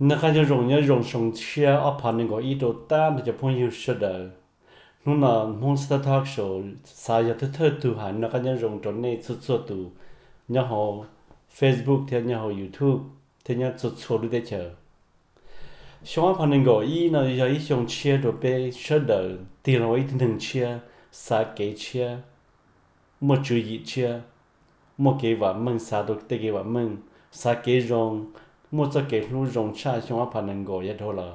Noj qab nyob zoo, nyob zoo xyoo tshiab ob phav nees nkaum ib rau tag nrho cov phooj ywg sawv daws. Hnub no Hmoob Sab Talk Show xav yog thawj thawj tug hais noj qab nyob zoo rau nej txhua txhua tus nyob hauv Facebook thiab nyob hauv YouTube thiab nyob txhua txhua lub teb chaws. Xyoo ob phav nees nkaum ib no yog ib xyoo tshiab rau peb sawv daws tig los ua ib tug neeg tshiab, xav kev tshiab, muaj tswv yim tshiab, muaj kev vam meej, xav tau tej kev vam meej, xav kev zoo, muaj txoj kev hlub zoo tshaj xyoo ob phav nees nkaum yav dhau los.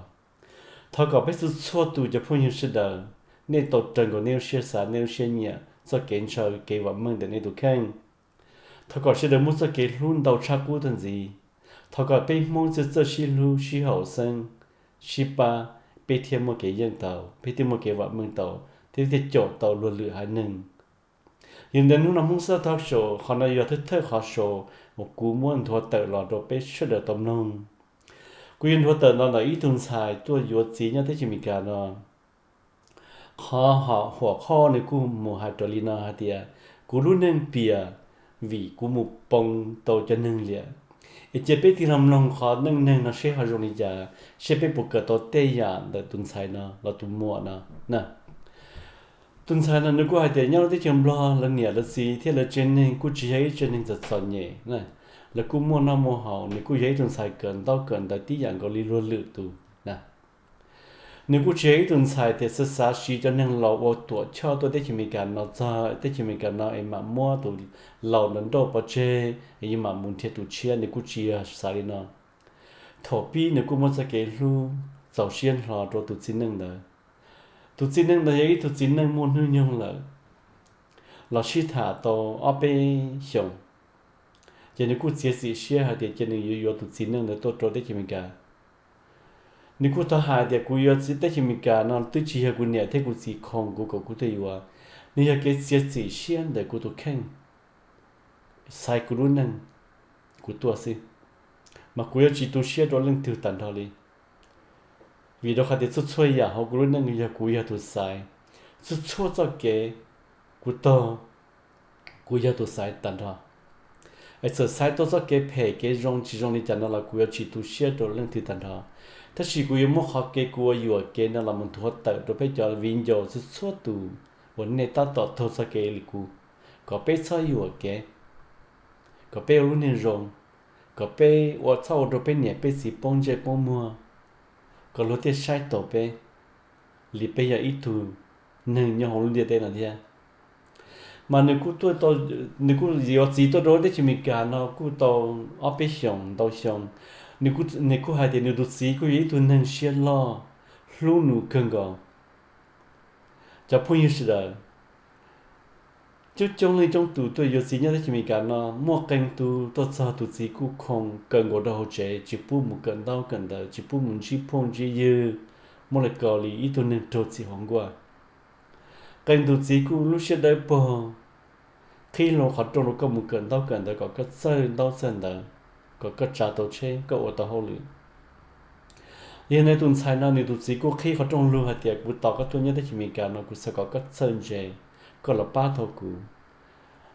Thov kom peb txhua txhua tus cov phooj ywg sawv daws, nej tau raws nkaus nej lub siab xav, nej lub siab nyiam txoj kev ntshaw kev vam meej ntawm nej tus kheej. Thov kom sawv daws muaj txoj kev hlub ntau tshaj qub tag ntxiv. Thov kom peb Hmoob txawj txawj sib hlub sib haum xeeb sib pab, peb thiaj muaj kev yeej tau, peb thiaj muaj kev vam meej tau, thiab thiaj caum tau luag lwm haiv neeg. Yog li ntawd hnub no Hmoob Sab Talk Show qhov no yog thawj thawj qhov show uas kuv muab nthuav tawm los rau peb sawv daws tau mloog. Kuv yuav nthuav tawm no ntawm ib tug ntxhais tuaj yuav txiv nyob teb chaws Amelikas no. Qhov huam qhov nws kuj mus hais raws li no hais tias, kuv lub neej piam vim kuv mus poob tau cov neeg liam. Es cia peb tig los mloog qhov neej neeg no seb ho zoo li cas, seb peb puas kawm tau tej yam ntawm tus ntxhais no los tus muam no na. Tus ntxhais no nws kuj hais tias nyob lub teb chaws Nplog lawv niam lawv txiv thiab lawv tsev neeg kuj tsis yog ib tsev neeg txom txom nyem. Lawv kuj muaj noj muaj haus, nws kuj yog ib tug ntxhais kawm ntaub kawm ntawv tib yam nkaus li luag lwm tus. Nws kuj tsis yog ib tug ntxhais tias xav xav siv cov neeg laus ua tuam choj tuaj teb chaws Amelikas no, txog teb chaws Amelikas no es mam muab tus laus nrauj pov tseg es yuav mam mus nrhiav tus tshiab, nws kuj tsis yog xav li no. Thaum pib nws kuj muaj txoj kev hlub txaus siab hlo rau tus txiv neej ntawd. Tus txiv neej ntawd yog ib tug txiv neej muaj hnub nyoog lawm, los sib tham tau ob peb xyoos, ces nws kuj txiav txim siab hais tias cia nws yuav yuav tus txiv neej ntawd tuaj rau teb chaws Amelikas. Nws kuj tau hais tias kuv yuav teb chaws Amelikas no twb tsis yog kuv niam thiab kuv txiv khoom kuv kom kuv tuaj yuav, nws yog kev txiav txim siab ntawm kuv tus kheej, xaiv kuv lub neej, kuv tuaj xwb, mas kuv yuav tsis tu siab rau leej twg tag nrho li. Vim rau qhov tias txhua txhua yam hauv kuv lub neej yog kuv yog tus xaiv, txhua txhua txoj kev kuv taug, kuv yog tus xaiv tag nrho. Es txawm xaiv tau txoj kev phem kev zoo tsis zoo li cas no los kuv yuav tsis tu siab rau leej twg tag nrho. Tab sis kuv yuav muab qhov kev kuv ua yuam kev no los mus nthuav tawm rau peb cov viv ncaus txhua txhua tus uas nej tab tom taug txoj kev li kuv, kom peb txhob yuam kev, kom peb ua lub neej zoo, kom peb ua txhob ua rau peb niam peb txiv poob ntsej poob muag, kom luag thiaj saib taus peb li peb yog ib tug neeg nyob hauv lub ntiaj teb no thiab. Mas nws kuj tuaj, nws kuj yuav txiv tuaj rau teb chaws Amelikas no kuj tau ob peb xyoos ntau xyoo. Nws kuj hais tias nws tus txiv kuj yog ib tug neeg siab loj, hlub nws kawg nkaus. Cov phooj ywg sawv daws, coob coob leej coob tus tuaj yuav txiv nyob teb chaws Amelikas no muaj qee tus tuaj txog tus txiv kuj khoom kawm nkaus rau hauv tsev, tsis pub mus kawm ntaub kawm ntawv, tsis pub mus ntsib phooj ntsib ywg, muab lawv kaus li ib tug neeg raug txim hauv nkuaj. Qee tus txiv kuj lub siab dawb paug, qhib hlo qhov rooj rau koj mus kawm ntaub kawm ntawv kom koj txawj ntaub txawj ntawv, kom koj tsa tau tsheb koj ua tau hauj lwm. Yog li tus ntxhais no nws tus txiv kuj qhib qhov rooj lug hais tias kuv tos koj tuaj nyob teb chaws Amelikas no kuv xav kom koj txawj ntse, koj los pab tau kuv.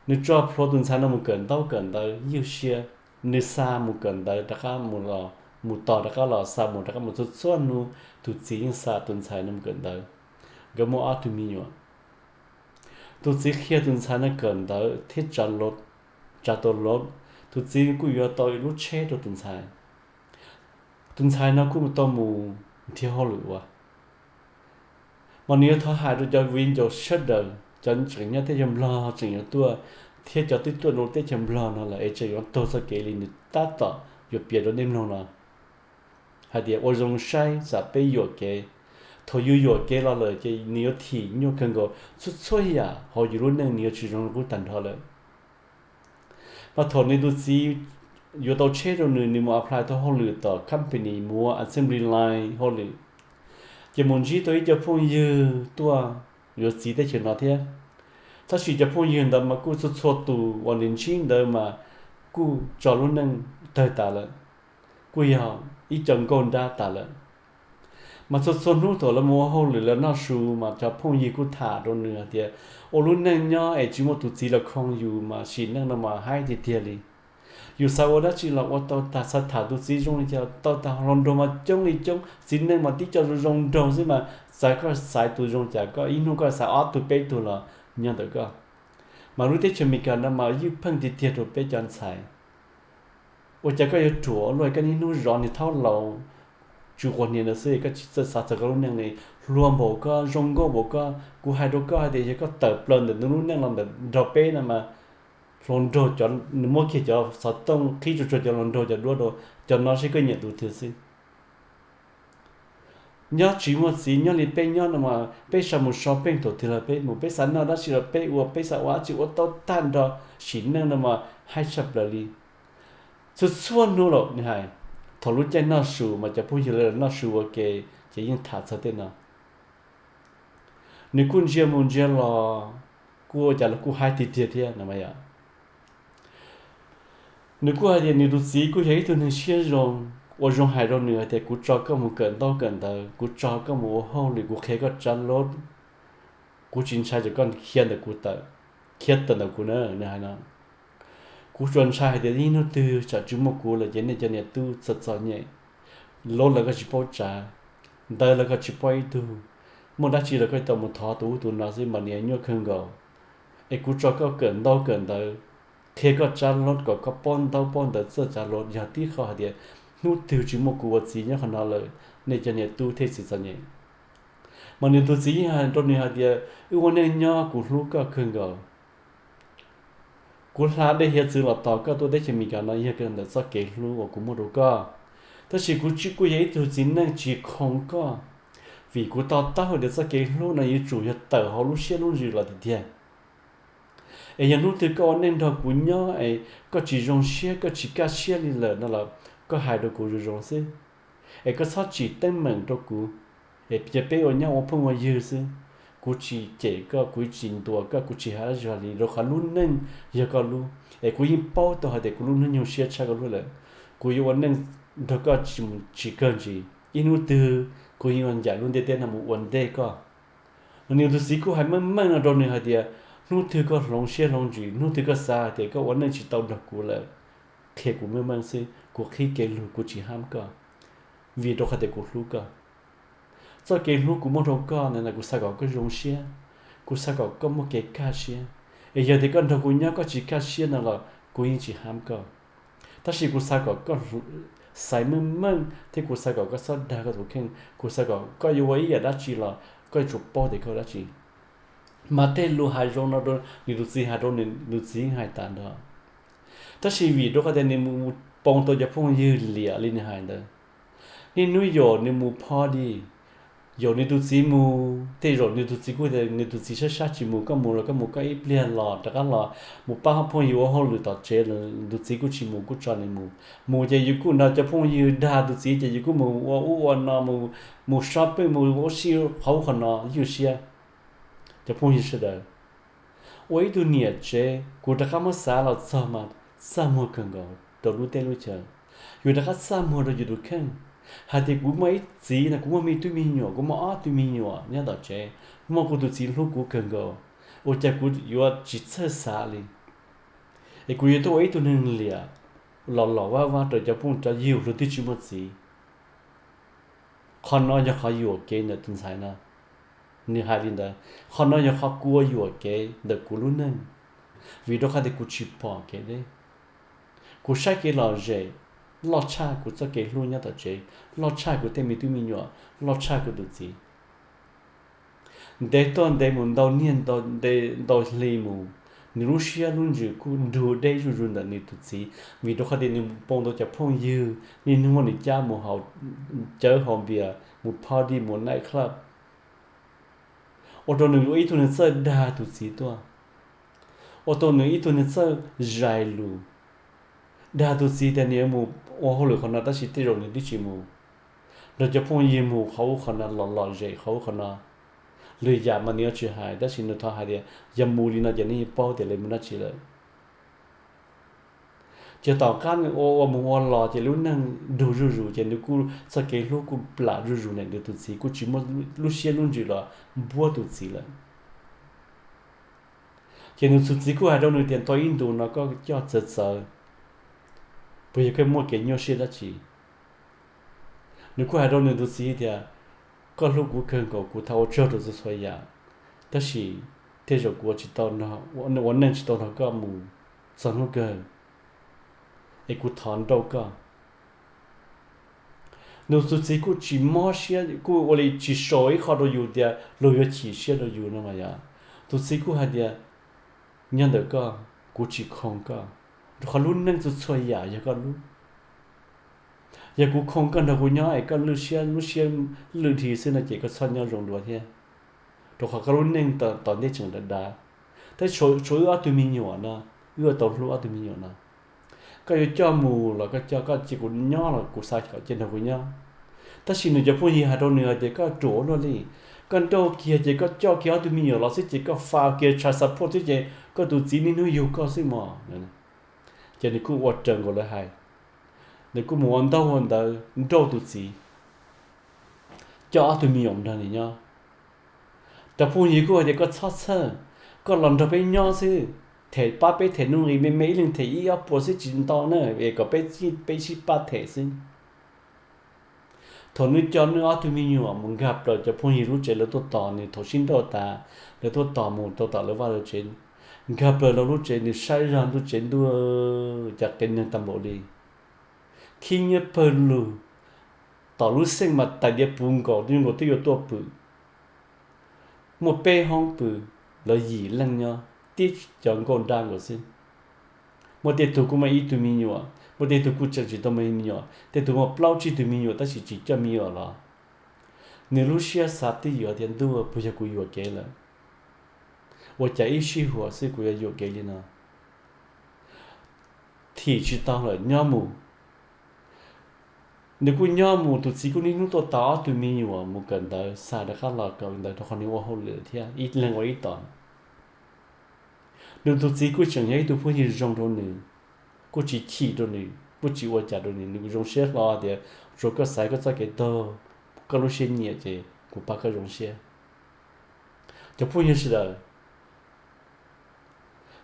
Nws tso plhuav tus ntxhais no mus kawm ntaub kawm ntawv ywj siab, nws xa mus kawm ntawv rov qab mus los, mus tos rov qab los, xa mus rov qab mus txhua txhua hnub, tus txiv yeej xa tus ntxhais no mus kawm ntawv. Nkawd muaj ob tug me nyuam. Tus txiv qhia tus ntxhais no kawm ntawv thiab tsa tau lov, tus txiv kuj yuav tau lub tsheb rau tus ntxhais. Tus ntxhais no kuj tau mus nrhiav hauj lwm ua. Mas nws yuav thov hais rau cov viv ncaus sawv daws, cov tseem nyob teb chaws Nplog tseem yuav tuaj, thiab cov twb tuaj rau teb chaws Nplog no lawm es tseem yuav taug txoj kev li nws tab tom yuav piav rau nej mloog no, hais tias ua zoo saib xam peb yuam kev. Thaum yus yuam kev los lawm ces nws yuav thim nyuaj kawg nkaus, txhua txhua yam hauv yus lub neej nws yuav tsis zoo li qub tag nrho lawm. Mas thaum nws tus txiv yuav tau tsheb rau nws, nws mus apply tau hauj lwm tom company, mus ua assembly line hauj lwm, ces mus ntsib tau ib co phooj ywg tuaj yuav txiv teb chaws no thiab. Tab sis cov phooj ywg ntawd mas kuj txhua txhua tus uas nws ntsib ntawd mas kuj tso lub neej tawg tas lawm, kuj yog ib co nkauj nrab tas lawm. Mas txhua txhua hnub thaum lawv mus ua hauj lwm lawv noj su mas cov phooj ywg kuj tham rau nws hais tias, ua lub neej nyob es tsis muaj tus txiv los khoo yus mas sim neej no mas haib tiag tiag li. Yus xav ua dab tsi los ua tau tag, xav tham tus txiv zoo li cas tau tag, hluas nraug mas coob li coob, txiv neej mas tib co zoo zoo nraug xwb mas, txawm koj xaiv tus zoo cas koj ib hnub koj xaiv ob tug peb tug los nyob ntawm koj. Mas lub teb chaws Amelikas no mas ywj pheej tiag tiag rau peb cov ntxhais. Ua cas koj yuav ruam luaj, koj niaj hnub zov niag thaub laus tsw quas niag ntawd xwb, koj tsis txawj xav txog koj lub neej li. Hluas npaum koj, zoo nkauj npaum koj, kuv hais rau koj hais tias yog koj tawm plaws ntawm nws lub neej los ntawm nrog peb no mas, hluas nraug cov nws muab kiag cov xov tooj qhib tsuag tsuag cov hluas nraug cov duab rau, cov no seb koj nyiam tus twg xwb. Nyob tsis muaj txiv nyob li peb nyob no mas peb sawv mus so pheej thaum twg los peb mus, peb xav noj dab tsi los peb ua, peb xav ua dab tsi ua tau tag nrho, sim neej no mas haib tshaj plaws li. Txhua txhua hnub los nws hais, thaum lub caij noj su mas cov phooj ywg lawv noj su ua ke ces yeej tham txog tej no. Nws kuj ntsia mus ntsia los kuj ua cas los kuj haib tiag tiag thiab no mas yom. Nws kuj hais tias nws tus txiv kuj yog ib tug neeg siab zoo, ua zoo hais rau nws hais tias kuv tso koj mus kawm ntaub kawm ntawv, kuv tso koj mus ua hauj lwm, kuv qhia koj tsav lub, kuv tsis ntshai ces koj khiav ntawm kuv tawm, khiav tawm ntawm kuv na, nws hais no. Kuv tsuas ntshai hais tias ib hnub twg tsam tsis muaj kuv lawm ces nej cov niam tub txom txom nyem, lub lawv koj tsis paub tsav, ntawv lawv koj tsis paub ib tug, muaj dab tsi los koj tau mus thov tus ub tus no xwb mas nws nyuaj kawg nkaus. Es kuv tso koj kawm ntaub kawm ntawv, qhia koj tsav lub kom koj paub ntaub paub ntawv txawj tsav lub, yog tib qho hais tias hnub twg tsis muaj kuv ua txiv nyob qhov no lawm, nej cov niam tub thiaj tsis txom nyem. Mas nws tus txiv yeej hais rau nws hais tias wb ua neej nyob kuv hlub koj kawg nkaus. Kuv hla dej hiav txwv los tos koj tuaj teb chaws Amelikas no yog kawg ntawm txoj kev hlub uas kuv muaj rau koj. Tab sis kuv kuj yog ib tug txiv neej tsis khoom koj, vim kuv to taub hais tias txoj kev hlub no yuav tsum yog tawm hauv lub siab lub ntsws los tiag tiag. Es yog hnub twg koj ua neej nrog kuv nyob es koj tsis zoo siab, koj tsis kaj siab li lawm no los koj hais rau kuv zoo zoo xwb, es koj txhob tsim teeb meem rau kuv, es cia peb ua nyob ua phooj ua ywg xwb. Kuv tsis cem koj, kuv tsis ntuas koj, kuv tsis hais dab tsi li, rau qhov lub neej yog koj lub, es kuv yeej paub tau hais tias kuv lub hnub nyoog siab tshaj koj lub lawm. Kuv yuav ua neej nrog koj tsis kawg ntsis, ib hnub twg kuv yeej yuav ncaim lub ntiaj teb no mus ua ntej koj. Nws tus txiv kuj hais meej meej no rau nws hais tias hnub twg koj hloov siab hloov ntsws, hnub twg koj xav hais tias koj ua neej tsis tau nrog kuv lawm, qhia kuv meej meej xwb, kuv qhib kev lug, kuv tsis hab koj, vim rau qhov tias kuv hlub koj. Txoj kev hlub kuv muaj rau koj ntawd kuv xav kom koj zoo siab, kuv xav kom koj muaj kev kaj siab. Es yog tias koj nrog kuv nyob koj tsis kaj siab no los kuv yeej tsis hab koj. Tab sis kuv xav kom koj xaiv meej meej thiab kuv xav kom koj txhob dag koj tus kheej, kuv xav kom koj yuav ua ib yam dab tsi los koj yuav tsum paub tias koj ua dab tsi. Mas tej lus hais zoo no rau nws tus txiv, hais rau nws tus txiv hais tas nrho. Tab sis vim rau qhov tias nws mus poob tau cov phooj ywg liam li nws hais ntawd, niaj hnub yaum nws mus party, yaum nws tus txiv mus, tej zaum nws tus txiv kuj tias nws tus txiv sab sab tsis mus, koj mus los koj mus koj ib pliag los rov qab los, mus pab phooj ywg ua hauj lwm tom tsev los tus txiv kuj tsis mus, kuj tso nws mus. Mus ces yus kuj nrog cov phooj ywg dag tus txiv ces yus kuj mus ua ub ua no, mus shopping, mus ua si qhov ub qhov no ywj siab. Cov phooj ywg sawv daws, ua ib tug niam tsev kuv rov qab muab xav los txog mas txaj muag kawg nkaus rau lub teb lub chaw. Yus rov qab txaj muag rau yus tus kheej, hais tias kuv muaj ib txiv no, kuv muaj me tub me nyuam, kuv muaj ob tug me nyuam nyob tom tsev, muaj kuv tus txiv hlub kuv kawg nkaus, ua cas kuv yuav tsis txhawj xav li, es kuv yuav tuaj ua ib tug neeg liam los los vaj vaj rau cov phooj cov ywg luag twb tsis muaj txiv. Qhov no yog qhov yuam kev ntawm tus ntxhais no. Nws hais li ntawd, qhov no yog qhov kuv ua yuam kev ntawm kuv lub neej, vim rau qhov tias kuv tsis pom kev deb. Kuv saib kev lom zem loj tshaj kuv txoj kev hlub nyob tom tsev, loj tshaj kuv tej me tub me nyuam, loj tshaj kuv tus txiv. Ntev tuaj ntev mus ntau niaj ntau hli mus, nws lub siab lub ntsws kuj nrug deb zuj zus ntawm nws tus txiv, vim rau qhov tias nws poob tau cov phooj ywg niaj hnub muab nws cab mus haus cawv haus npias, mus party, mus night club, ua rau nws ua ib tug neeg txawj dag tus txiv tuaj, ua rau nws ib tug neeg txawj zais lus, dag tus txiv tias nws yuav mus ua hauj lwm qhov no tab sis tej zaum nws twb tsis mus, nrog cov phooj ywg mus qhov ub qhov no, lom lom zem qhov ub qhov no. Lwm yam mas nws yuav tsis hais tab sis nws thov hais tias yog mus li no ces nej yeej paub tias lawv mus dab tsi lawm. Ces tom qab nws ua ua mus ua los ces lub neej nrug zuj zus ces nws kuj txoj kev hlub kuj plam zuj zus ntawm nws tus txiv, kuj tsis muaj lub siab lub ntsws los npuab tus txiv lawm. Ces nws tus txiv kuj hais rau nws tias tau ib ntus no koj coj txawv txawv, Puas yog koj muaj kev nyuaj siab dab tsi? Nws kuj hais rau nws tus txiv tias, koj hlub kuv kawg nkaus, kuv thov ua tsaug rau txhua txhua yam, tab sis tej zaum kuv ua tsis tau, ua neej tsis tau nrog koj mus txog hnub kawg, es kuv thov nrauj koj. Nws tus txiv kuj tsis mob siab, kuj ua li tsis sau ib qho rau yus tias luag yuav chim siab rau yus no mas yom. Tus txiv kuj hais tias, nyob ntawm koj, kuv tsis khoo koj, rau qhov lub neej txhua txhua yam yog koj lub. Yog kuv khoo koj nrog kuv nyob es koj lwj siab, lub siab lwj dhi xwb no ces koj txhob nyob zoo dua thiab, rau qhov koj lub neej tom ntej tseem dav dav. Tab sis tshuav wb ob tug me nyuam no, wb yuav tau hlub ob tug me nyuam no. Koj yuav coj mus los koj coj, koj cia kuv nyob los kuv xav kom cia nrog kuv nyob. Tab sis nws cov phooj ywg hais rau nws hais tias koj ruam ua luaj li, koj nrauj kiag ces koj coj kiag ob tug me nyuam los xwb ces koj fa kiag child support xwb ces koj tus txiv niaj hnub yug koj xwb mog. Ces nws kuj ua raws nkaus lawv hais, nws kuj mus ua ntaub ua ntawv nrauj tus txiv, coj ob tug me nyuam nrog nws nyob. Cov phooj ywg kuj hais tias koj txhob txhawj, koj los nrog peb nyob xwb, them pab peb them nuj nqis me me, ib leeg them ib ob puas xwb tsis ntau na, es kom peb, peb sib pab them xwb. Thaum nws coj nws ob tug me nyuam mus nkag plaws cov phooj ywg lub tsev, lawv tuaj tos nws thaum sib nrauj tas, lawv tuaj tos mus rau tom lawv vaj lawv tsev, nkag plaws lawv lub tsev, nws saib zog ntuj tsev ntuj, cas qias neeg tag npaum li. Khib nyiab pawg lug, tom lub xeej mas tais diav puv nkaus, twb nkaus twb yuav tuaj pw. Muaj peb hoob pw, lawv yim leej nyob, tib cov nkauj nrab nkaus xwb. Muaj tej tug kuj muaj ib tug me nyuam, muaj tej tug kuj tseem tsis tau muaj me nyuam, tej tug muaj plaub tsib tug me nyuam tab sis tsis coj me nyuam los. Nws lub siab xav twb ywm tias ntuj, puas yog kuv yuam kev lawm? Ua cas ib sij huam xwb kuv yuav yuam kev li no? Thim tsis tau lawm, nyob mus. Nws kuj nyob mus, tus txiv kuj niaj hnub tuaj tos ob tug me nyuam mus kawm ntawv, xa rov qab los kawm ntawv rau qhov nws ua hauj lwm thiab ib leeg ua ib tom. Nws tus txiv kuj tseem yog ib tug phooj ywg zoo rau nws, kuj tsis chim rau nws, kuj tsis ua cas rau nws, nws kuj zoo siab hlo tias tsuav koj xaiv koj txoj kev taug, koj lub siab nyiam ces kuv pab koj zoo siab. Cov phooj ywg sawv daws,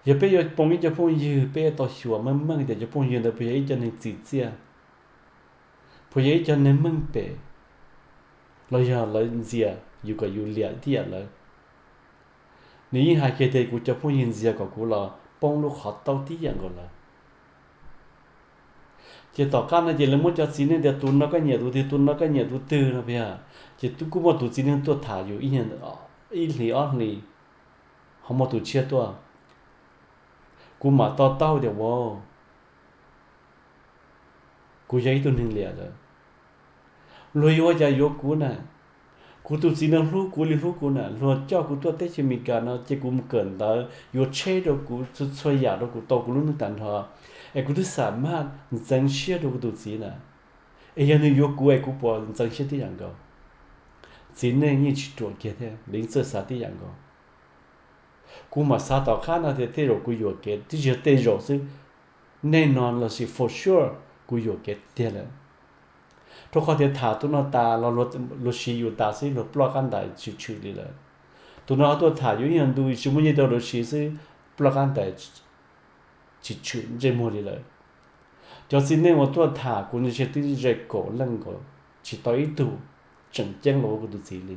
yog peb yuav pom ib co phooj ywg, peb yuav tau xyuas meej meej tias cov phooj ywg ntawd puas yog ib co neeg txim txiaj, puas yog ib co neeg meej pem, los yog lawv ntxias yus kom yus liam tib yam lawv. Nws yeej hais kiag tias kuv cov phooj ywg ntxias kom kuv los poob lub qhov taub tib yam nkaus lawv. Ces tom qab no ces lawv muab cov txiv neej tias tus no koj nyiam tus twg, tus no koj nyiam tus twg no, ces kuj muaj tus txiv neej tuaj tham yus ib hlis ob hlis, ho muaj tus tshiab tuaj. Kuv mam to taub tias ua kuv yog ib tug neeg liam lawm. Luag yuav ua cas yuav kuv na? Kuv tus txiv no hlub kuv li hlub kuv na, luag coj kuv tuaj teb chaws Amelikas no ces kuv mus kawm ntawv, yuav tsheb rau kuv, txhua yam rau kuv, tau kuv lub neej tag nrho, es kuv twb xam maj ntxeev siab rau kuv tus txiv na. Es yog nws yuav kuv es kuv puas ntxeev siab tib yam nkaus? Txiv neej yeej tsis ruam kiag thiab, lawv yeej txawj xav tib yam nkaus. Kuv mam xav tom qab no tias tej zaum kuv yuam kev, twb tsis yog tej zaum xwb, nej no lossis for sure kuv yuam kev tiag lawm. Rau qhov tias tham tus no tas los luag siv yus tas xwb, luag ploj qab ntais tsis tshwm li lawm. Tus no ho tuaj tham yus ib nyuag ntu tsis muaj nyiaj rau luag siv xwb, ploj qab ntais tsis tshwm ntsej muag li lawm. Cov txiv neej uas tuaj tham kuv ntawd twb ze kaum leej nkaus, tsis tau ib tug tseem ceeb los ua kuv tus txiv li.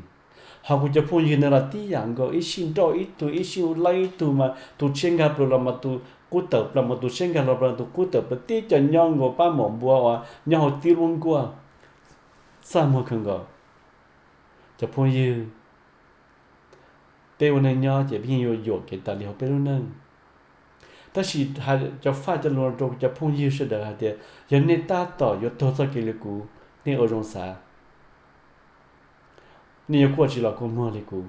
Ho kuv cov phooj ywg ntawd los tib yam nkaus, ib sij nrauj ib tug, ib sij ua lawv ib tug, mas tus tshiab nkag plaws los mas tus qub tawm plaws, mas tus tshiab nkag los plaws tus qub tawm plaws, tib co nyob nkaus pab mom npua uas nyob hauv tib lub nkuaj, txaj muag kawg nkaus. Cov phooj ywg, peb ua neej nyob ces peb yeej yuav yuam kev tas li hauv peb lub neej. Tab sis cov faj cov lus rau cov phooj ywg sawv daws hais tias yog nej tab tom yuav taug txoj kev li kuv, nej ua zoo xav, nej yuav kuaj tsis los kua muag li kuv.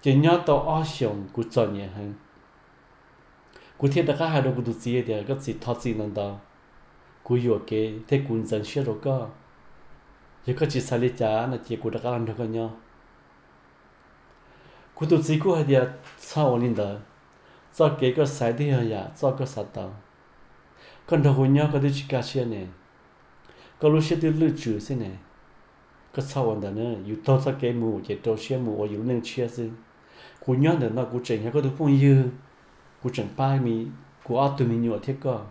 Ces nyob tau ob xyoos kuv txom nyem heev, kuv thiaj rov qab hais rau kuv tus txiv tias koj txiv, thov txim ntau ntau, kuv yuam kev thiab kuv ntxeev siab rau koj. Yog koj tsis xav li cas no ces kuv rov qab los nrog koj nyob. Kuv tus txiv kuj hais tias txhob ua li ntawd, txoj kev koj xaiv twb yog yam txoj koj xav tau. Koj nrog kuv nyob koj twb tsis kaj siab ne, koj lub siab twb lwj tswv xwb ne. Koj txhob ua ntawd na, yus taug txoj kev mus ces rau siab mus ua yus lub neej tshiab xwb. Kuv nyob ntawm no kuv tseem yog koj tus phooj ywg, kuv tseem pab kuv ob tug me nyuam thiab koj.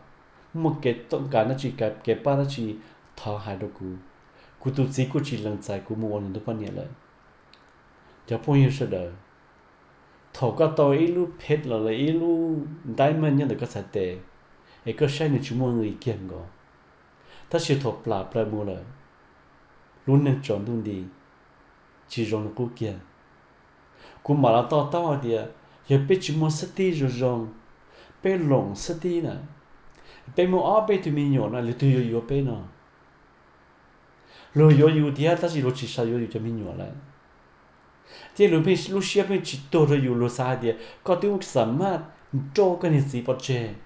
muaj kev toob kas dab tsi, kev pab dab tsi, thov hais rau kuv. Kuv tus txiv kuj tsis lees txais kuv mus ua nws tus poj niam lawm. Cov phooj ywg sawv daws, thaum koj tau ib lub phej los ib lub diamond nyob ntawm koj txhais tes, es koj saib nws tsis muaj nqis kiag nkaus, tab sis thaum plam plaws mus lawm, lub neej tsaus ntuj nti, tsis zoo li qub kiag. Kuv mam los to taub hais tias yog peb tsis muaj xab tib zoo zoo, peb loom xab tib na, peb muaj ob peb tug me nyuam no, luag twg yuav yuav peb no? Luag yuav yus thiab tab sis luag tsis xav yuav yus cov me nyuam lawm. Thiab luag lub siab pheej tsis tuag rau yus, luag xav hais tias koj twb xam maj nrauj koj niag txiv pov tseg,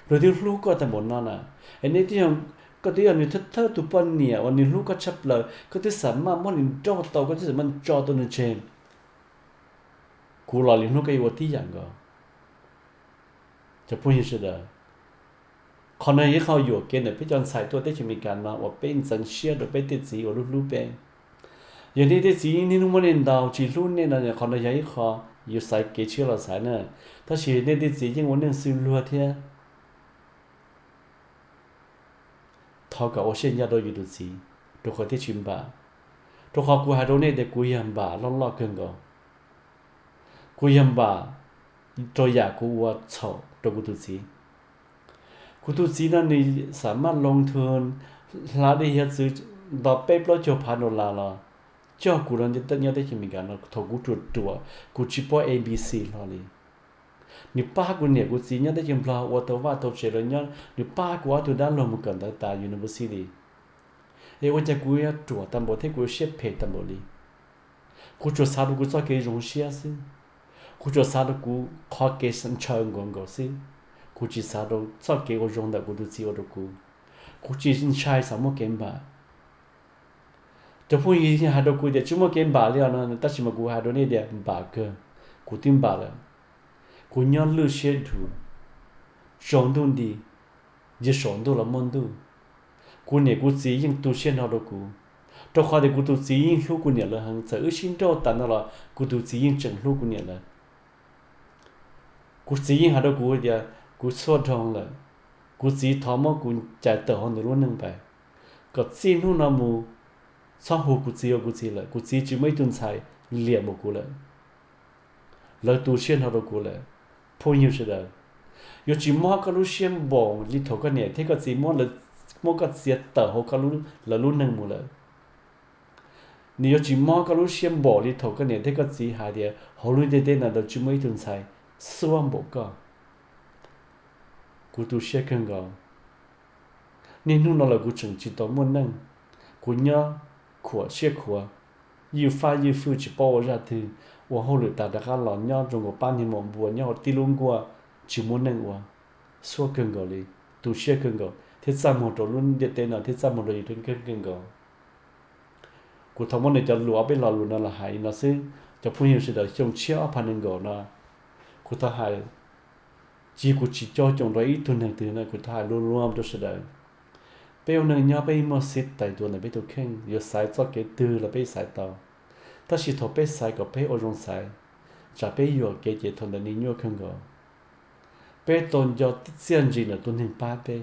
luag twb hlub koj tag npaum no na, es nej twb, koj twb yog nws thawj thawj tus poj niam uas nws hlub koj tshaj plaws, koj twb xam maj muab nws nrauj tau, koj twb xam maj tso tau nws tseg, kuv los lwm hnub koj yuav ua tib yam nkaus. Cov phooj ywg sawv daws, qhov no yog ib qho yuam kev ntawm peb cov ntxhais tuaj teb chaws Amelikas no uas peb ntxeev siab rau peb tej txiv uas hlub hlub peb. Yog nej tej txiv niaj hnub muab nej ntaus tsis hlub nej no, qhov no yog ib qho yus xaiv kev tshiab los xaiv na. Tab sis nej tej txiv yeej ua neej xws luag thiab. Thov kom ua siab ncaj rau yus tus txiv, rau qhov thiaj tsis npam. Rau qhov kuv hais rau nej tias kuv yog npam loj loj kawg nkaus. Kuv yog npam rau yam kuv ua txhaum rau kuv tus txiv. Kuv tus txiv no nws xam maj loo thw, hla dej hiav txwv nto peb plaub caug phav dollar los coj kuv los nyob teb chaws Amelikas no thaum kuv ruam ruam, kuv tsis paub A B C hlo li. Nws pab kuv niam kuv txiv nyob teb chaws Nplog ua tau vaj tau tsev los nyob, nws pab kuv ob tug dab laug mus kawm ntawv tas university. Es ua cas kuv yuav ruam tag npaum thiab kuv yuav siab phem tag npaum li? Kuv tsuas xav rau kuv txoj kev zoo siab xwb. Kuv tsuas xav rau kuv qhov kev ntshaw nkaus nkaus xwb. Kuv tsis xav rau txoj kev ua zoo ntawm kuv tus txiv ua rau kuv. Kuv tsis ntshai xav muaj kev npam. Cov phooj ywg hais rau kuv tias tsis muaj kev npam li os no, tab sis mas kuv hais rau nej tias npam kawg. Kuv twb npam lawm. Kuv nyob lwj siab dhus, tsaus ntuj nti, yog saum ntuj los muaj ntuj. Kuv niam kuv txiv yeej tu siab hlo rau kuv, rau qhov tias kuv tus txiv yeej hlub kuv niam lawv heev. Txawm wb sib nrauj tas no los kuv tus txiv yeej tseem hlub kuv niam lawv. Kuv txiv yeej hais rau kuv tias kuv txhua dhau lawm, kuv txiv thov muab kuv cais tawm hauv ntawm lub neej pais, kom txij hnub no mus txhob hu kuv txiv ua kuv txiv lawm. Kuv txiv tsis muaj ib tug ntxhais liam npaum kuv lawm. Lawv tu siab hlo rau kuv lawm. Phooj ywg sawv daws, yuav tsis mob koj lub siab npaum li thaum koj niam thiab koj txiv muab, muab koj txiav tawm hauv lawv lub neej mus lawm. Nws yuav tsis mob koj lub siab npaum li thaum koj niam thiab koj txiv hais tias hauv lub ntiaj teb no tsis muaj ib tug ntxhais xuab npaum koj. Kuv tu siab kawg nkaus. Niaj hnub no los kuv tseem tsis tau muaj neej. Kuv nyob khuam siab khuav, ywj faj ywj fwj tsis paub ua zaj twg, ua hauj lwm tas rov qab los nyob zoo nkaus pab niag maum npua nyob hauv tib lub nkuaj, tsis muaj neej ua. Xuab kawg nkaus li, tu siab kawg nkaus thiab txaj muag rau lub ntiaj teb no thiab txaj muag rau yus kawg nkaus. Kuv thov muab nws cov lus ob peb lo lus no los hais li no xwb. Cov phooj ywg sawv daws, xyoo tshiab ob phav nees nkaum no, kuv thov hais, cia kuv tsis coj coom rau ib tug neeg twg no, kuv thov hais luag luag rau sawv daws. Peb ua neej nyob peb muaj xib tais tuas ntawm peb tus kheej, yuav xaiv txoj kev twg los peb xaiv tau. Tab sis thaum peb xaiv kom peb ua zoo xaiv, tsam peb yuam kev ces thaum ntawd nws nyuaj kawg nkaus. Peb tau nco txiaj ntsig ntawm tus neeg pab peb.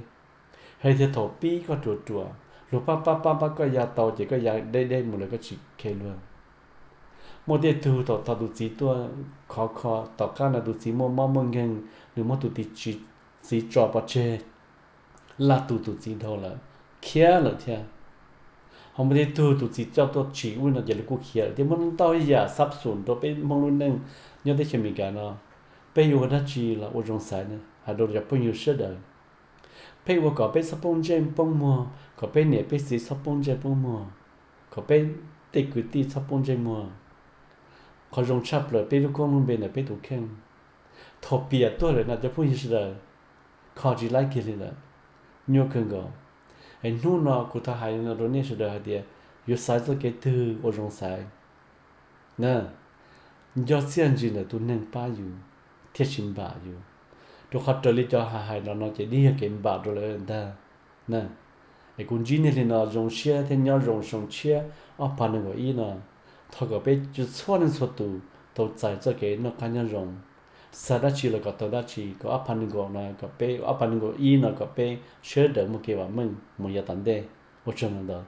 Hais tias thaum pib koj ruam ruam, luag pab pab pab pab koj ya tau ces koj ya deb deb mus lawm koj tsis khe luag. Muaj tej tug thaum thaum tus txiv tuaj khov kho, tom qab no tus txiv muaj mob muaj nkeeg, nws muab tus txiv tso pov tseg, laj tus tus txiv dhau lawm, khiav lawm thiab. Ho muaj tej tug tus txiv coj tuaj tsim ub no ces lawv kuj khiav lawm thiab. Muaj ntau yam xab xum rau peb Hmoob lub neej nyob teb chaws Amelikas no. Peb yuav ua dab tsi los ua zoo xaiv na, hais rau cov phooj ywg sawv daws. Peb ua kom peb txhob poob ntsej poob muag, kom peb niam peb txiv txhob poob ntsej poob muag, kom peb tej kwv tij txhob poob ntsej muag. Qhov zoo tshaj plaws peb lub koob lub npe ntawm peb tus kheej. Thaum piam tuag lawm no cov phooj ywg sawv daws, kho tsis laib kiag li lawm, nyuaj kawg nkaus. Es hnub no kuv thov hais no rau nej sawv daws hais tias yuav xaiv txoj kev twg ua zoo xaiv na, nco txiaj ntsig ntawm tus neeg pab yus thiaj tsis npam yus. Rau qhov raws li cov hais hais los no ces twb yog kev npam rau lawv ntag na. Es kuv ntsib nej li no zoo siab thiab nyob zoo xyoo tshiab ob phav nees nkaum ib no. Thov kom peb txhua leej txhua tus tau txais txoj kev noj qab nyob zoo, xav dab tsi los kom tau dab tsi, kom ob phav nees nkaum no kom peb, ob phav nees nkaum ib no kom peb sawv daws muaj kev vam meej mus yav tom ntej. Ua tsaug ntau ntau.